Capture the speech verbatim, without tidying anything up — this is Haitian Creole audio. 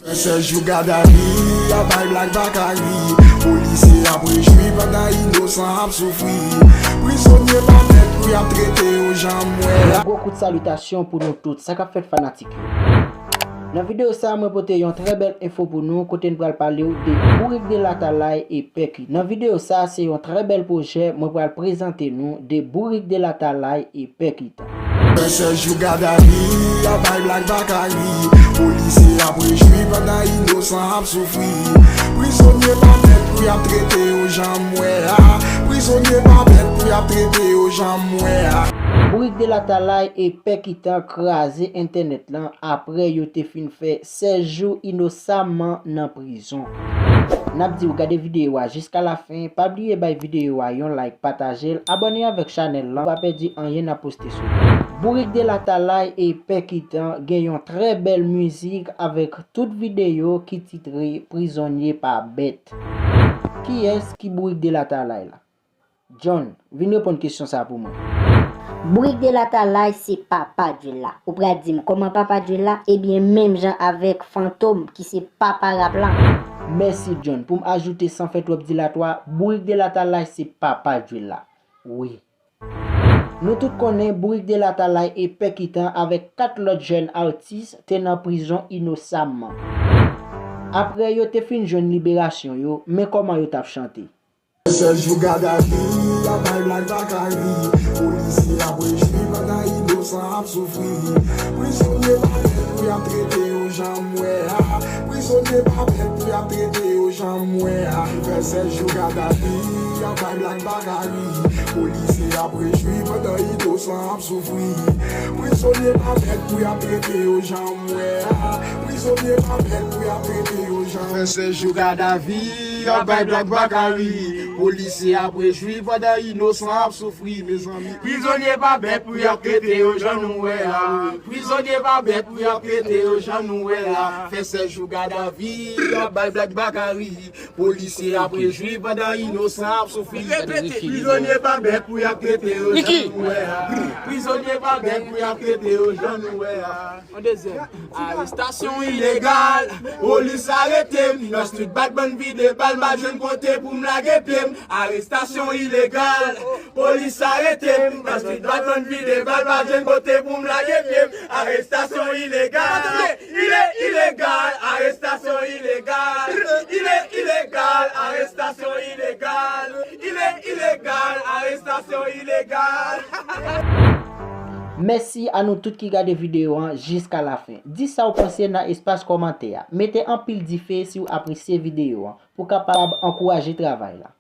Fè sèz jou gadavi, y ap bay blak Bakari. Polisye ap rejwi pandan inosan ap soufri. Prizonye pa bèt pou y ap trete yo jan m wè a. Yon gwo kout salitasyon pou nou tout, sa k ap fèt fanatik yo. Nan videyo sa a, mwen pote yon trè bèl enfo pou nou, kote n pral pale w de Bourik de Latalay e Pèki. Nan videyo sa a, se yon trè bèl pwojè mwen pral prezante nou de Bourik de Latalay e Pèki. Fè sèz jou gadavi, y ap bay blak Bakari. Polisye ap rejwi pandan inosan ap soufri. Prizonye pa bèt pou y ap trete yo jan m wè a. Prizonye pa bèt pou y ap trete yo jan m wè a. Bourik de Latalay e Pèkitan kraze entènèt lan apre yo te fin fè sèz jou inosamman nan prizon. N ap di w gade videyo a jiska lafen, pa bliye bay videyo a yon like, pataje l, abòne avèk chanèl lan, w pa pèdi anyen n ap poste sou li. Bourik de Latalay e Pèkitan gen yon trè bèl mizik avèk tout videyo ki titre Prizonye pa bèt. Kiyès ki Bourik de Latalay la? John, vin reponn kesyon sa pou mwen. Bourik de Latalay se papa drill la. Ou pral di m kòman papa drill la? Ebyen, menm jan avèk Fantom ki se papa rap la. Mèsi, John. Pou m ajoute san fè twòp dilatwa, Bourik de Latalay se papa drill la. Wi. Nou tout konnen Bourik de Latalay e Pèkitan avèk kat lòt jèn atis te nan prizon inosamman. Apre yo te fin jwenn liberasyon yo, men kòman yo t ap chante. Sèz jou gadavi, y ap bay blak Bakari. Polisye ap rejwi pandan inosan ap soufri. Prizonye pa bèt pou y ap trete yo jan m wè a. Prizonye pa bèt pou y ap trete yo jan m wè a. Fè sèz jou gadavi, y ap bay blak Bakari. Polisye ap rejwi pandan inosan ap soufri. Prizonye pa bèt pou y ap trete yo jan m wè a. Prizonye pa bèt pou y ap trete yo jan. Fè sèz jou gadavi, y ap bay blak Bakari. Polisye ap rejwi pandan inosan ap soufri, mezanmi. Prizonye pa bèt pou y ap trete yo jan nou wè a. Prizonye pa bèt pou y ap trete yo jan nou wè a. Fè sèz jou gadavi, y ap bay blak Bakari. Polisye ap rejwi pandan inosan ap soufri. Repete. Prizonye pa bèt pou y ap trete yo jan nou wè a. Prizonye pa bèt pou y ap trete yo jan nou wè a. An dezyèm. Arestasyon ilegal, polis arete m. Nan street bad man vide bal, m pa jwenn kote pou m lage pye m. Arestasyon ilegal, polis arete m. Nan street bad man vide bal, m pa jwenn kote pou m lage pye m. Arestasyon ilegal. Il est illégal, arrestation illégale. Il est illégal, arrestation illégale. Il est illégal, arrestation illégale. Mèsi a nou tout ki gade videyo an jiska lafen. Di sa w panse nan espas kòmantè a. Mete anpil dife si w apresye videyo an pou kapab ankouraje travay la.